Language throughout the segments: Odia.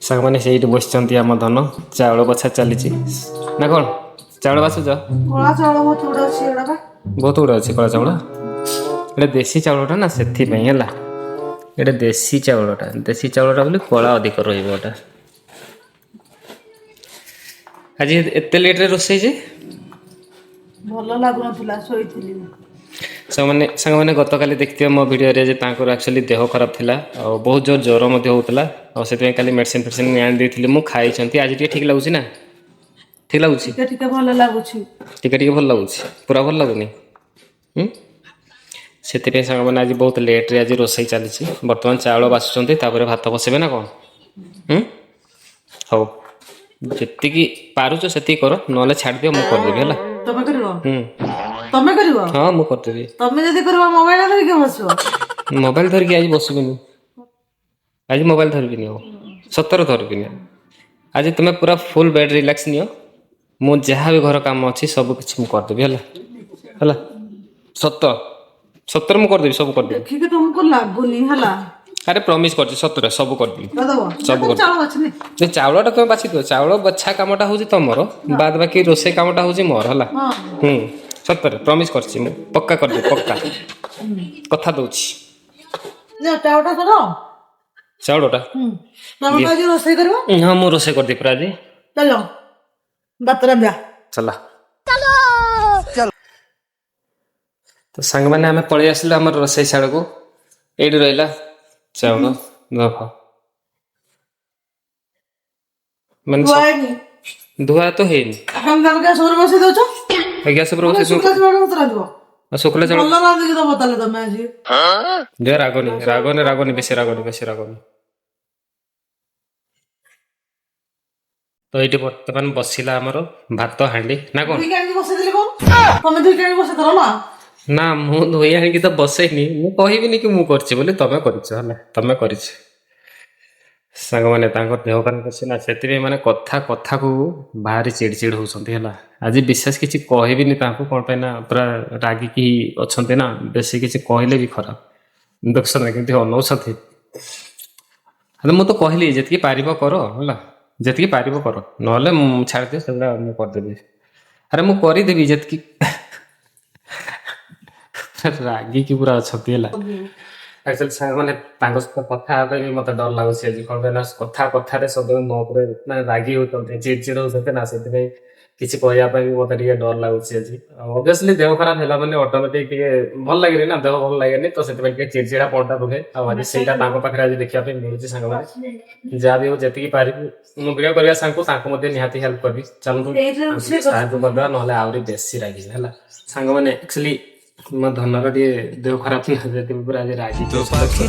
ସାଙ୍ଗମାନେ, ସେଇଠି ବସିଛନ୍ତି ଆମ ଧନ। ଚାଉଳ ବଛା ଚାଲିଛି ନା କ'ଣ? ଚାଉଳ ବାଛୁଛ? କଳା ଚାଉଳ ବହୁତ ଗୁଡେ ଅଛି ଏଗୁଡା ବା। ବହୁତ ଗୁଡ଼େ ଅଛି କଳା ଚାଉଳ। ଏଇଟା ଦେଶୀ ଚାଉଳଟା ନା, ସେଥିପାଇଁ ହେଲା। ଏଇଟା ଦେଶୀ ଚାଉଳଟା, ଦେଶୀ ଚାଉଳଟା ବୋଲି କଳା ଅଧିକ ରହିବ ଏଟା। ଆଜି ଏତେ ଲେଟ୍ରେ ରୋଷେଇ ଯେ? ଭଲ ଲାଗୁନଥିଲା, ଶୋଇଥିଲି। ସାଙ୍ଗମାନେ, ଗତକାଲି ଦେଖିଥିବେ ମୋ ଭିଡ଼ିଓରେ ଯେ ତାଙ୍କର ଆକ୍ଚୁଆଲି ଦେହ ଖରାପ ଥିଲା ଆଉ ବହୁତ ଜୋର ଜ୍ୱର ମଧ୍ୟ ହେଉଥିଲା, ଆଉ ସେଥିପାଇଁ କାଲି ମେଡ଼ିସିନ ଫେଡ଼ିସିନ ଆଣି ଦେଇଥିଲି ମୁଁ, ଖାଇଛନ୍ତି। ଆଜି ଟିକେ ଠିକ୍ ଲାଗୁଛି ନା? ଠିକ୍ ଲାଗୁଛି? ଟିକେ ଟିକେ ଭଲ ଲାଗୁଛି। ଟିକେ ଟିକେ ଭଲ ଲାଗୁଛି, ପୁରା ଭଲ ଲାଗୁନି। ହୁଁ ସେଥିପାଇଁ ସାଙ୍ଗମାନେ, ଆଜି ବହୁତ ଲେଟ୍ରେ ଆଜି ରୋଷେଇ ଚାଲିଛି। ବର୍ତ୍ତମାନ ଚାଉଳ ବାଛୁଛନ୍ତି, ତାପରେ ଭାତ ବସେଇବେ ନା କ'ଣ? ହୁଁ ହଉ, ଯେତିକି ପାରୁଛ ସେତିକି କର, ନହେଲେ ଛାଡ଼ିଦିଅ, ମୁଁ କରିଦେବି ହେଲା। ତମେ କରିବ? ହୁଁ। ତମେ କରିବ? ହଁ, ମୁଁ କରିଦେବି। ତମେ ଯଦି କରିବ, ମୋବାଇଲ ଧରିକି ବସିବ। ମୋବାଇଲ ଧରିକି ଆଜି ବସିବିନି, ଆଜି ମୋବାଇଲ ଧରିବିନି, ଆଉ ସତରେ ଧରିବିନି ଆଜି। ତୁମେ ପୁରା ଫୁଲ୍ ବେଡ୍ ରିଲାକ୍ସ ନିଅ, ମୁଁ ଯାହା ବି ଘର କାମ ଅଛି ସବୁ କିଛି ମୁଁ କରିଦେବି ହେଲା। ହେଲା, ସତ ସତରେ ମୁଁ କରିଦେବି, ସବୁ କରିଦେବି। ଦେଖିକି ତମକୁ ଲାଗୁନି ହେଲା। ଆରେ ପ୍ରମିସ୍ କରୁଛି, ସତରେ ସବୁ କରିଦେବି। କରିଦବ? ସବୁ କରିଦେବି। ଚାଉଳ ବାଛିନି। ଯେ ଚାଉଳଟା ତୁମେ ବାଛି ଦିଅ, ଚାଉଳ ବଛା କାମଟା ହେଉଛି ତମର, ବାଦ ବାକି ରୋଷେଇ କାମଟା ହେଉଛି ମୋର ହେଲା। ହଁ। ହୁଁ ସତରେ ପ୍ରମିସ୍ କରିଛି, ମୁଁ ପକ୍କା କରିଦେବି, ପକ୍କା କଥା ଦଉଛି। ନା, ଚାଉଳଟା କର। ଚାଉଳଟା? ହୁଁ, ତମେ ତ ଆଜି ରୋଷେଇ କରିବ। ହଁ, ମୁଁ ରୋଷେଇ କରିଦେବି ପୁରା ଆଜି। ଚାଲ, ଭାତ ରାନ୍ଧିବା। ଚାଲ ତ ସାଙ୍ଗମାନେ, ଆମେ ପଳେଇ ଆସିଲୁ ଆମର ରୋଷେଇ ଶାଳକୁ। ଏଇଠି ରହିଲା ଚାଉଳ, ଦେଖ ମାନେ ଧୁଆ ହେଇନି? ଧୁଆ ତ ହେଇନି। ଗ୍ୟାସ ଉପରେ ବସେଇ ଦଉଛ। ଗ୍ୟାସ ଉପରେ ବସେଇ ଶୁଖିଲା ଚାଉଳ ଭାତ ରାନ୍ଧିବ? ଶୁଖିଲା ଚାଉଳ। ଭଲ ରାନ୍ଧିକି ଦବ ତାହେଲେ ତମେ ଆଜି। ଦିଅ, ରାଗନି, ରାଗନି, ରାଗନି, ବେଶୀ ରାଗନି, ବେଶୀ ରାଗନି। ତ ଏଇଠି ବର୍ତ୍ତମାନ ବସିଲା ଆମର ଭାତ ହାଣ୍ଡି ନା କଣ? ଧୋଇକି ଆଣିକି ବସେଇଦେଲି କଣ? ତମେ ଧୋଇକି ଆଣିକି ବସେଇଦେଲ ନା? ନା, ମୁଁ ଧୋଇ ଆଣିକି ତ ବସେଇନି। ମୁଁ କହିବିନି କି ମୁଁ କରିଛି ବୋଲି, ତମେ କରିଛ ହେଲା, ତମେ କରିଛ। ସାଙ୍ଗମାନେ, ତାଙ୍କ ଦେହ ଖରାପ ଅଛି ନା, ସେଥିପାଇଁ ମାନେ କଥା କଥାକୁ ଭାରି ଚିଡ଼ି ଚିଡ଼ି ହଉଛନ୍ତି ହେଲା। ଆଜି ବିଶେଷ କିଛି କହିବିନି ତାଙ୍କୁ, କ'ଣ ପାଇଁ ନା ପୁରା ରାଗିକି ଅଛନ୍ତି ନା, ବେଶୀ କିଛି କହିଲେ ବି ଖରାପ। ଦେଖୁଛନ୍ତି କେମିତି ଅନଉଛନ୍ତି? ହେଲେ ମୁଁ ତ କହିଲି, ଯେତିକି ପାରିବ କର ହେଲା, ଯେତିକି ପାରିବ କର, ନହେଲେ ମୁଁ ଛାଡ଼ିଦିଅ, ସେଗୁଡ଼ା ମୁଁ କରିଦେବି। ଆରେ ମୁଁ କରିଦେବି ଯେତିକି। ରାଗିକି ପୁରା ଅଛନ୍ତି ହେଲା। ଆକ୍ଚୁଆଲି ସାଙ୍ଗମାନେ, ତାଙ୍କ ସହିତ କଥା ହେବା ପାଇଁ ବି ମତେ ଡର ଲାଗୁଛି ଆଜି। କ'ଣ ପାଇଁ ନା କଥା କଥାରେ ସବୁବେଳେ ମୋ ଉପରେ ମାନେ ରାଗି ହଉଛନ୍ତି, ଚିଡ ଚିଡ ହଉଛନ୍ତି ନା, ସେଥିପାଇଁ କିଛି କହିବା ପାଇଁ ବି ମତେ ଟିକେ ଡର ଲାଗୁଛି ଆଜି। ଅବଭିୟସଲି ଦେହ ଖରାପ ହେଲା ମାନେ ଅଟୋମେଟିକ ଟିକେ ଭଲ ଲାଗେନି ନା, ଦେହ ଭଲ ଲାଗେନି, ତ ସେଥିପାଇଁ ଟିକେ ଚିଡଚିଡା ପଣଟା ରୁହେ। ଆଉ ଆଜି ସେଇଟା ତାଙ୍କ ପାଖରେ ଆଜି ଦେଖିବା ପାଇଁ ମିଳୁଛି। ସାଙ୍ଗମାନେ, ଯାହା ବି ହଉ, ଯେତିକି ପାରିବି ମୁଁ ଭିଡ଼ିଓ କରିବା ସାଙ୍ଗକୁ ତାଙ୍କୁ ମଧ୍ୟ ନିହାତି ହେଲ୍ପ କରିବି। ଚାଲନ୍ତୁ, ଏଇଥିରେ ତାଙ୍କୁ ରୋଷେଇ ଟିକେ ସାହାଯ୍ୟ କରିଦେବା, ନହେଲେ ଆହୁରି ବେଶୀ ରାଗିଯିବେ ହେଲା। ସାଙ୍ଗମାନେ, ଆକ୍ଚୁଆଲି ମୋ ଧନର ଟିକେ ଦେହ ଖରାପ ଥିଲା, ସେଥିପାଇଁ ପୁରା ଆଜି ରାଗିକି ଅଛନ୍ତି।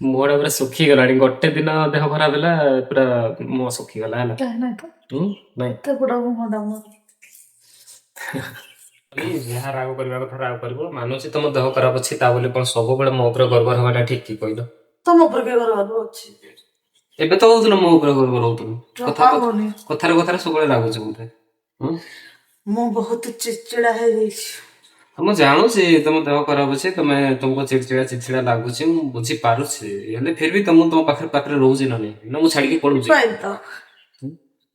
ମୁହଁଟା ପୁରା ଶୁଖିଗଲାଣି। ଗୋଟେ ଦିନ ଦେହ ଖରାପ ହେଲା, ପୁରା ମୁହଁ ଶୁଖିଗଲା ହେଲା। ନାଇଁ ତ। ହୁଁ ନାଇଁ। ଏତେ ବଡ ମୁହଁଟା ମୋର। ଯାହା ରାଗ କରିବା କଥା ରାଗ କରିବ, ମାନୁଛି ତମ ଦେହ ଖରାପ ଅଛି, ତା ବୋଲି କଣ ସବୁବେଳେ ମୋ ଉପରେ ଗର୍ବ ହବାଟା ଠିକ କି କହିଲ? ତମ ଉପରେ କିଏ ଗର୍ବ ଅଛି? ଏବେ ତ ହଉଥିଲ, ମୋ ଉପରେ ଗର୍ବ ହଉଥିଲୁ। କଥା ଜମା ହଉନି। କଥାରେ କଥାରେ ସବୁବେଳେ ରାଗୁଛୁ ବୋଧେ, ହୁଁ? ମୁଁ ବହୁତ ଚିଡ଼ଚିଡ଼ା ହେଇଯାଇଛି। ମୁଁ ଜାଣୁଛି ତମ ଦେହ ଖରାପ ଅଛି, ତମେ ତମକୁ ଚିଡ଼ଚିଡ଼ା ଚିଡ଼ଚିଡ଼ା ଲାଗୁଛି, ମୁଁ ବୁଝିପାରୁଛି। ହେଲେ ଫିର ବି ତ ମୁଁ ତମ ପାଖରେ ପାଖରେ ରହୁଛି ନା ନାଇଁ, ନା ମୁଁ ଛାଡିକି ପଳଉଛି? ପାଇଁ ତ।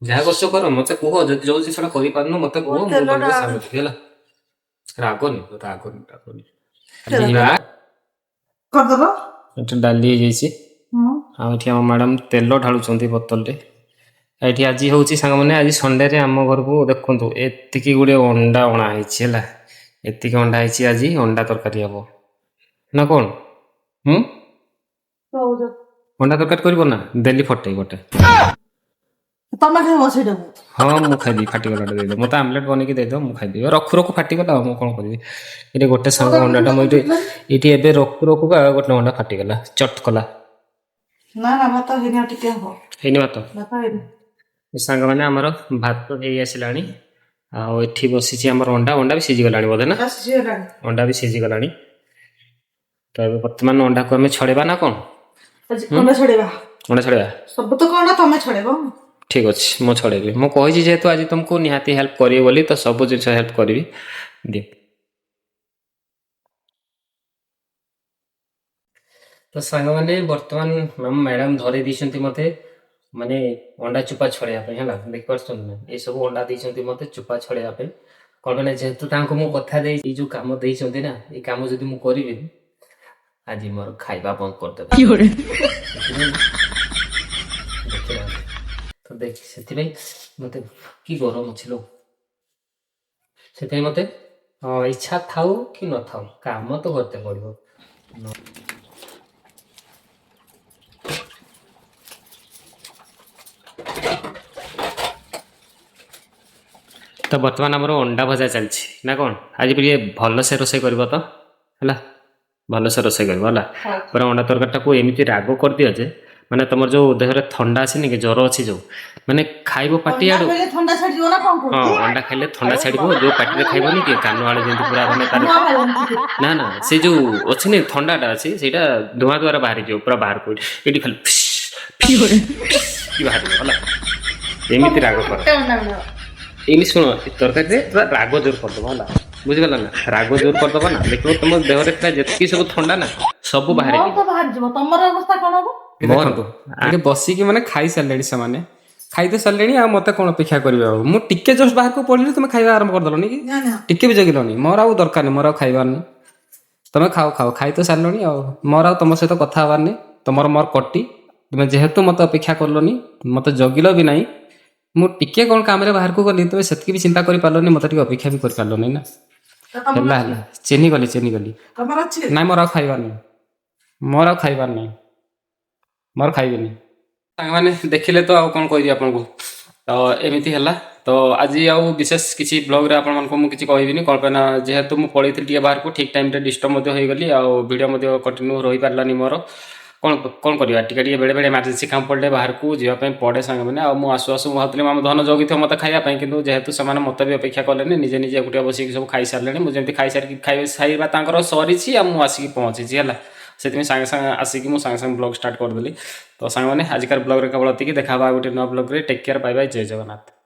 ଯାହା କରୁଛ କର, ମତେ କୁହ। ଯଦି ଯୋଉ ଜିନିଷଟା କରିପାରୁନ, ମତେ କୁହ, ମୁଁ ତେଲଟା ତମକୁ ସାଙ୍ଗରେ ଥିବି, ହେଲା। ରାଗନି, ରାଗନି, ରାଗନି। କରିଦବ। ଏଠି ଡାଲି ହେଇଯାଇଛି। ଆଉ ଏଠି ଆମ ମ୍ୟାଡ଼ାମ ତେଲ ଢାଳୁଛନ୍ତି ବୋତଲରେ। ଏଠି ଆଜି ହେଉଛି ସାଙ୍ଗମାନେ, ଆଜି ସଣ୍ଡେରେ ଆମ ଘରକୁ ଦେଖନ୍ତୁ ଏତିକି ଗୁଡ଼ିଏ ଅଣ୍ଡା ଅଣା ହେଇଛି ହେଲା। ଏତିକି ଅଣ୍ଡା ହେଇଛି, ଆଜି ଅଣ୍ଡା ତରକାରୀ ହବ ନା କ'ଣ? ହୁଁ। ଅଣ୍ଡା ତରକାରୀ କରିବ ନା ଦେଲି ଫଟେଇ ଗୋଟେ? ତମେ ଖାଇବ ସେଇଟାକୁ? ହଁ, ମୁଁ ଖାଇବି। ଫାଟିଗଲାଟା ଦେଇଦିଅ ମୋତେ, ଆମଲେଟ୍ ବନେଇକି ଦେଇଦିଅ, ମୁଁ ଖାଇଦେବି। ରଖୁ ରଖୁ ଫାଟିଗଲା, ଆଉ ମୁଁ କ'ଣ କରିବି? ଏଠି ଗୋଟେ ସାଙ୍ଗ ଅଣ୍ଡାଟା ମୁଁ ଏଇଠି ଏଇଠି ଏବେ ରଖୁ ରଖୁକା ଗୋଟେ ଅଣ୍ଡା ଫାଟିଗଲା, ଚଟ୍ କଲା। ନା ନା, ଭାତ ହେଇନି, ଆଉ ଟିକେ ହବ। ହେଇନି ଭାତ? ଭାତ ହେଇନି। ସାଙ୍ଗମାନେ, ଆମର ଭାତ ହେଇ ଆସିଲାଣି, ଆଉ ଏଠି ବସିଛି ଆମର ଅଣ୍ଡା। ଅଣ୍ଡା ବି ସିଝିଗଲାଣି ବୋଧେ ନା? ସିଝିଗଲାଣି। ଅଣ୍ଡା ବି ସିଝିଗଲାଣି। ତ ଏବେ ବର୍ତ୍ତମାନ ଅଣ୍ଡାକୁ ଆମେ ଛଡ଼େଇବା ନା କ'ଣ? ଆଜି ଅଣ୍ଡା ଛଡେଇବା। ଅଣ୍ଡା ଛଡ଼େଇବା। ସବୁ ତ କଣ ତମେ ଛଡେଇବ। ଠିକ୍ ଅଛି, ମୁଁ ଛଡ଼େଇବି। ମୁଁ କହିଛି ଯେହେତୁ ଆଜି ତୁମକୁ ନିହାତି ହେଲ୍ପ କରିବି ବୋଲି, ତ ସବୁ ଜିନିଷ ହେଲ୍ପ କରିବି। ଦିଅ ତ। ସାଙ୍ଗମାନେ, ବର୍ତ୍ତମାନ ଆମ ମ୍ୟାଡ଼ାମ ଧରେଇ ଦେଇଛନ୍ତି ମୋତେ ମାନେ ଅଣ୍ଡା ଚୋପା ଛଡ଼େଇବା ପାଇଁ, ହେଲା। ଦେଖିପାରୁଛନ୍ତି ନା, ଏସବୁ ଅଣ୍ଡା ଦେଇଛନ୍ତି ମୋତେ ଚୋପା ଛଡ଼େଇବା ପାଇଁ। କ'ଣ ପାଇଁ ନା ଯେହେତୁ ତାଙ୍କୁ ମୁଁ କଥା ଦେଇ ଏଇ ଯୋଉ କାମ ଦେଇଛନ୍ତି ନା, ଏଇ କାମ ଯଦି ମୁଁ କରିବିନି, ଆଜି ମୋର ଖାଇବା ବନ୍ଦ କରିଦେବେ। ସେଥିପାଇଁ ଦେଖିନାହାନ୍ତି ତ ଦେଖ, ସେଥିପାଇଁ ମୋତେ କି ଗରମ ଅଛି ଲୋ। ସେଥିପାଇଁ ମୋତେ ଇଚ୍ଛା ଥାଉ କି ନଥାଉ, କାମ ତ କରତେ ପଡ଼ିବ। ତ ବର୍ତ୍ତମାନ ଆମର ଅଣ୍ଡା ଭଜା ଚାଲିଛି ନା କ'ଣ? ଆଜି ଟିକେ ଭଲସେ ରୋଷେଇ କରିବ ତ, ହେଲା? ଭଲସେ ରୋଷେଇ କରିବ, ହେଲା? ପୁରା ଅଣ୍ଡା ତରକାରୀଟାକୁ ଏମିତି ରାଗ କରିଦିଅ ଯେ ମାନେ ତମର ଯୋଉ ଦେହରେ ଥଣ୍ଡା ଆସିନି କି, ଜ୍ୱର ଅଛି ଯୋଉ, ମାନେ ଖାଇବ ପାଟି ଅଣ୍ଡା ଆଡୁ ଖାଇଲେ ଥଣ୍ଡା ଛାଡିଯିବ ନା କଣ କହୁଛ? ହଁ, ଅଣ୍ଡା ଖାଇଲେ ଥଣ୍ଡା ଛାଡିବ। ଯୋଉ ପାଟିରେ ଖାଇବନି କି, କାନ ଆଡେ ଯେମିତି ପୁରା ମାନେ ତାର ଧୂଆଁ ବାହାରିବନି। ନା ନା, ସେ ଯୋଉ ଅଛି ନି ଥଣ୍ଡାଟା ଅଛି, ସେଇଟା ଧୂଆଁ ଦ୍ୱାରା ବାହାରିଯିବ ପୁରା ବାହାରକୁ। ଏଠି ଖାଲି ଫିସ୍ ଫିସ୍ ଫିସ୍ କି ବାହାରିବ, ହେଲା? ଏମିତି ରାଗ କର। ଗୋଟେ ଅଣ୍ଡା ମିଳିବ। ଏମିତି ଶୁଣ, ଏ ତରକାରୀରେ ପୁରା ରାଗ ଜୋର କରିଦବ, ହେଲା? ବୁଝିଗଲା ନା? ରାଗ ଜୋର କରିଦବ ନା, ଦେଖିବ ତମ ଦେହରେ ଥିବା ଯେତିକି ସବୁ ଥଣ୍ଡା ନା, ସବୁ ମୋର ବାହାରିଯିବ। ତ ବାହାରିଯିବ, ତମର ଅବସ୍ଥା କଣ ହବ? ମୋର ଦେଖନ୍ତୁ, ଏଠି ବସିକି ମାନେ ଖାଇସାରିଲେଣି ସେମାନେ, ଖାଇ ତ ସାରିଲେଣି, ଆଉ ମତେ କଣ ଅପେକ୍ଷା କରିବେ? ଆଉ ମୁଁ ଟିକେ ଜଷ୍ଟ ବାହାରକୁ ପଳେଇଲି, ତମେ ଖାଇବା ଆରମ୍ଭ କରିଦେଲନି କି? ନା ନା। ଟିକେ ବି ଜଗିଲନି। ମୋର ଆଉ ଦରକାର ନାହିଁ, ମୋର ଆଉ ଖାଇବାର ନାହିଁ। ତମେ ଖାଅ ଖାଅ, ଖାଇ ତ ସାରିଲଣି। ଆଉ ମୋର ଆଉ ତମ ସହିତ କଥା ହବାର ନାହିଁ। ତମର ମୋର କଟି। ତୁମେ ଯେହେତୁ ମତେ ଅପେକ୍ଷା କଲନି, ମତେ ଜଗିଲ ବି ନାହିଁ, ମୁଁ ଟିକେ କଣ କାମରେ ବାହାରକୁ ଗଲି, ତୁମେ ସେତିକି ବି ଚିନ୍ତା କରିପାରିଲନି, ମତେ ଟିକେ ଅପେକ୍ଷା ବି କରିପାରିଲନି ନା? ତ ତମର ହେଲା ହେଲା, ଚିହ୍ନି ଗଲି, ଚିହ୍ନି ଗଲି। ତମର ଅଛି। ନାଇଁ, ମୋର ଆଉ ଖାଇବାର ନାହିଁ, ମୋର ଆଉ ଖାଇବାର ନାହିଁ, ମୋର ଖାଇବିନି। ସାଙ୍ଗମାନେ, ଦେଖିଲେ ତ, ଆଉ କ'ଣ କହିବି ଆପଣଙ୍କୁ? ତ ଏମିତି ହେଲା। ତ ଆଜି ଆଉ ବିଶେଷ କିଛି ବ୍ଲଗ୍ରେ ଆପଣମାନଙ୍କୁ ମୁଁ କିଛି କହିବିନି। କ'ଣ ପାଇଁ ନା ଯେହେତୁ ମୁଁ ପଳେଇଥିଲି ଟିକେ ବାହାରକୁ, ଠିକ୍ ଟାଇମ୍ରେ ଡିଷ୍ଟର୍ବ ମଧ୍ୟ ହେଇଗଲି ଆଉ ଭିଡ଼ିଓ ମଧ୍ୟ କଣ୍ଟିନ୍ୟୁ ରହିପାରିଲାନି ମୋର। କ'ଣ କ'ଣ କରିବା, ଟିକେ ଟିକେ ବେଳେବେଳେ ଏମର୍ଜେନ୍ସି କାମ ପଡ଼ିଲେ ବାହାରକୁ ଯିବା ପାଇଁ ପଡ଼େ ସାଙ୍ଗମାନେ। ଆଉ ମୁଁ ଆସୁ ଆସୁ ମୁଁ ଭାବୁଥିଲି ଆମ ଧନ ଜଗିଥିବ ମୋତେ ଖାଇବା ପାଇଁ, କିନ୍ତୁ ଯେହେତୁ ସେମାନେ ମୋତେ ବି ଅପେକ୍ଷା କଲେନି, ନିଜେ ନିଜେ ଏକୁଟିଆ ବସିକି ସବୁ ଖାଇସାରିଲେଣି। ମୁଁ ଯେମିତି ଖାଇସାରିକି, ଖାଇବା ସାରିବା ତାଙ୍କର ସରିଛି ଆଉ ମୁଁ ଆସିକି ପହଞ୍ଚିଛି, ହେଲା। ସେଥିପାଇଁ ସାଙ୍ଗେ ସାଙ୍ଗେ ଆସିକି ମୁଁ ସାଙ୍ଗେ ସାଙ୍ଗେ ବ୍ଲଗ୍ ଷ୍ଟାର୍ଟ କରିଦେଲି। ତ ସାଙ୍ଗମାନେ, ଆଜିକାର ବ୍ଲଗ୍ରେ କେବଳ ଏତିକି। ଦେଖା ହେବା ଆଉ ଗୋଟେ ନୂଆ ବ୍ଲଗ୍ରେ। ଟେକ୍ କେୟାର, ବାଇ ବାଇ, ଜୟ ଜଗନ୍ନାଥ।